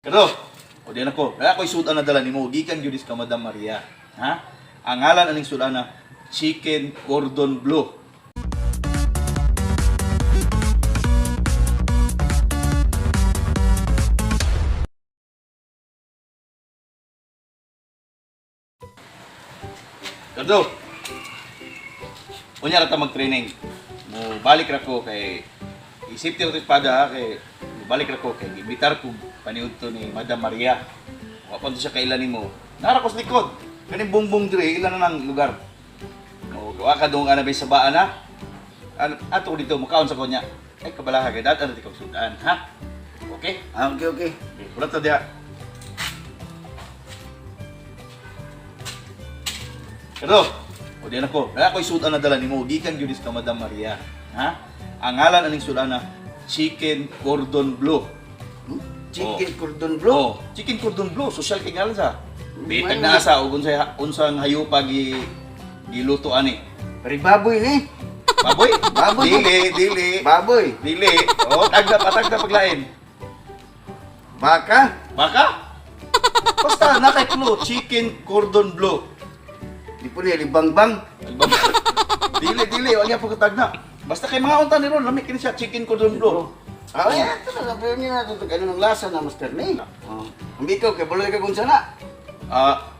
Pero, o di na ko, kaya ako'y sudan na dala nimo, gikan gyud is ka Madam Maria. Ha? Ang ngalan aning sudan na Chicken Cordon Bleu. Cardo, unya ra ta mag-training. Mo balik ra ko kay isip ti espada ha kay mo balik ra ko kay gibitar ko paniud to ni Madam Maria. Wa pa to siya kailan nimo. Nara ko sa likod. Kaning bongbong dire ilan na nang lugar. O wa ka dong ana sa baan ha. Ato dito mukaon sa konya. Ay kabalaha kay dad ano ti kag sudan ha. Okay? Ah, okay, okay. Wala ta diha. Pero, o di na ko, kaya ako'y sudan na dala nimo, gikan gyud is ka Madam Maria. Ha? Ang ngalan aning sudan na Chicken Cordon Bleu. Hmm? Chicken cordon bleu. Oh, Chicken Cordon Bleu, social kay ngalan sa. Bitag na asa og unsay unsang hayupa gi giluto ani. Pari baboy ni. Baboy? Baboy. Dili, dili. Baboy. Dili. Oh, tagda patagda paglain. Baka. Baka? Basta nakay clue, Chicken Cordon Bleu. Di po ni libangbang. Dili, dili, wag niya pagkatag na. Basta kay mga unta ni ron, lamig kini siya Chicken Cordon Bleu. Ah, yeah, ito na sabi niya na ito. Ano ng lasa na master ni. Oh. Ang bikaw kay buloy ka kung sana. Ah,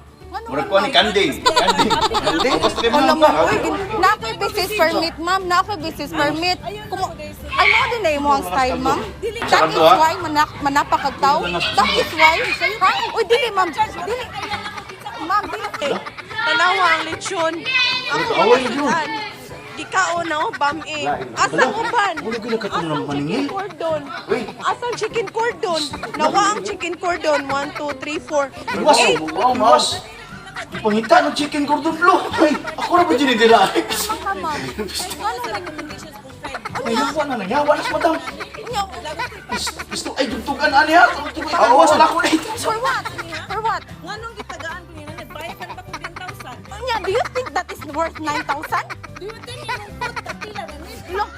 murag ko ni kanding, kanding. Kanding? Oh, basta kay mga Ano unta. mo, uy, na ako'y business permit, ma'am. Na ako'y business permit. Ay, mo din na imo ang style, ma'am. That is why manapakagtaw. That is why. Ha? Uy, dili, ma'am. Dili. Ma'am, dili. Tanawa ang lechon. Ang Away yun. sudan. Gikaon na oh, bam-i. Asang uban? Wala gyud nakatong Asang ng paningil. chicken cordon? Uy. Asang chicken cordon? Nawa ang chicken cordon. 1, 2, 3, 4. Iwas, Eight. wow, mas. Pangita ng Chicken Cordon Bleu. Ay, ako ra ba dyan dira? Ka, ma'am. Ano na? Nayawa na, nayawa na sa madam. Unya, Gusto ay dugtugan ani ha. Dugtugan awas na ako na ito. for what? For what? Nganong gitagaan ko niya, nagbayad ka na ba kung 10,000? Unya, do you think that is worth 9,000? Do you think imong food kapila na ni? Look,